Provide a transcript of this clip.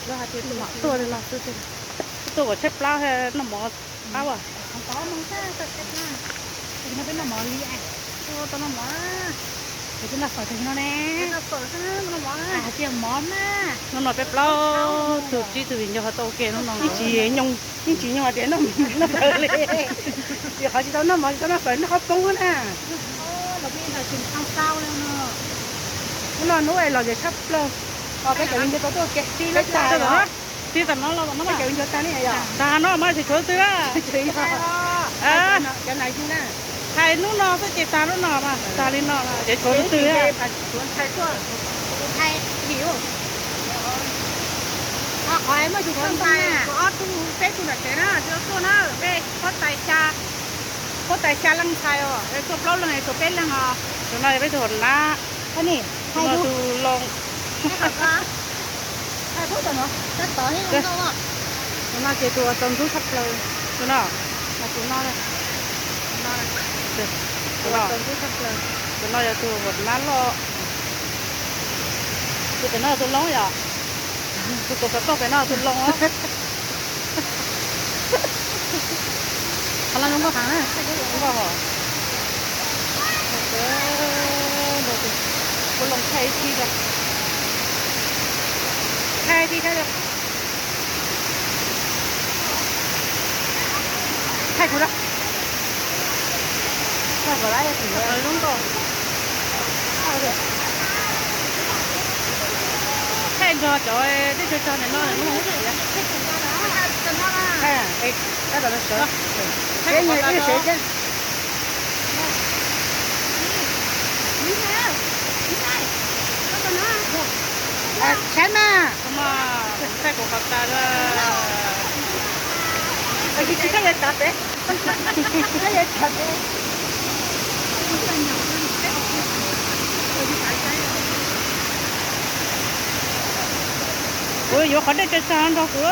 Lawv hais tias tus mam tuaj li no xwb, tuaj kom tshaib plab noj mov qab as. Peb noj fawm no ne. Hais tias mov na. Hnub no peb plaub tug tsib tug viv ncaus ho tau ua ke hnub no. Yeej tsis nyoog, yeej tsis nyoog hais tias noj fawm li. Yog qhov tsis tau noj mov tsis tau noj fawm noj qhob poob na. Hnub no hnub los yog tshaj plaws. Peb cov viv ncaus tau tuaj ua ke, peb tag, peb cov viv ncaus tag li yog. Tag no mas tseem tshuav twg na? Cov nas yug na. Hais hnub no xwb ces tag hnub no mas tag li no, ces tshuav twg na? Ob tug peb tug nram tsev na, tsis tau tuaj na, peb huab tais xya, huab tais xya leej ntxhais os, tuaj plaub leeg es tshuav peb leeg os. Tus no yog peb tug hauv nab. Tus no tus loo. Tus no ces tus uas txaus ntxub tshaj plaws. Tus no, tus no, tus no, tus no yog tus hauv nab loj. Tus pem no yog tus loo yom. Tus tuav xov tooj pem no tus loo. Qhov no zoo nkauj heev na. Zoo nkauj hos. Kuv loo thaij ib tib rau. Thaij ib tib thaij rau. Thaij kuv rau. Thaij kom lawv zoo nkauj. Thaij nrog cov dej tsawg tsawg ntawm no, lub no. Thaij kom tau sawv. Peb nyias ib sawv thiab. Saib mas. Thaij kuv qhov tas. Tsis thaij yuav tsav pem. Tsis thaij yuav tsav pem. Kuv yuav qhov dej tsawg tsawg nrog kuv.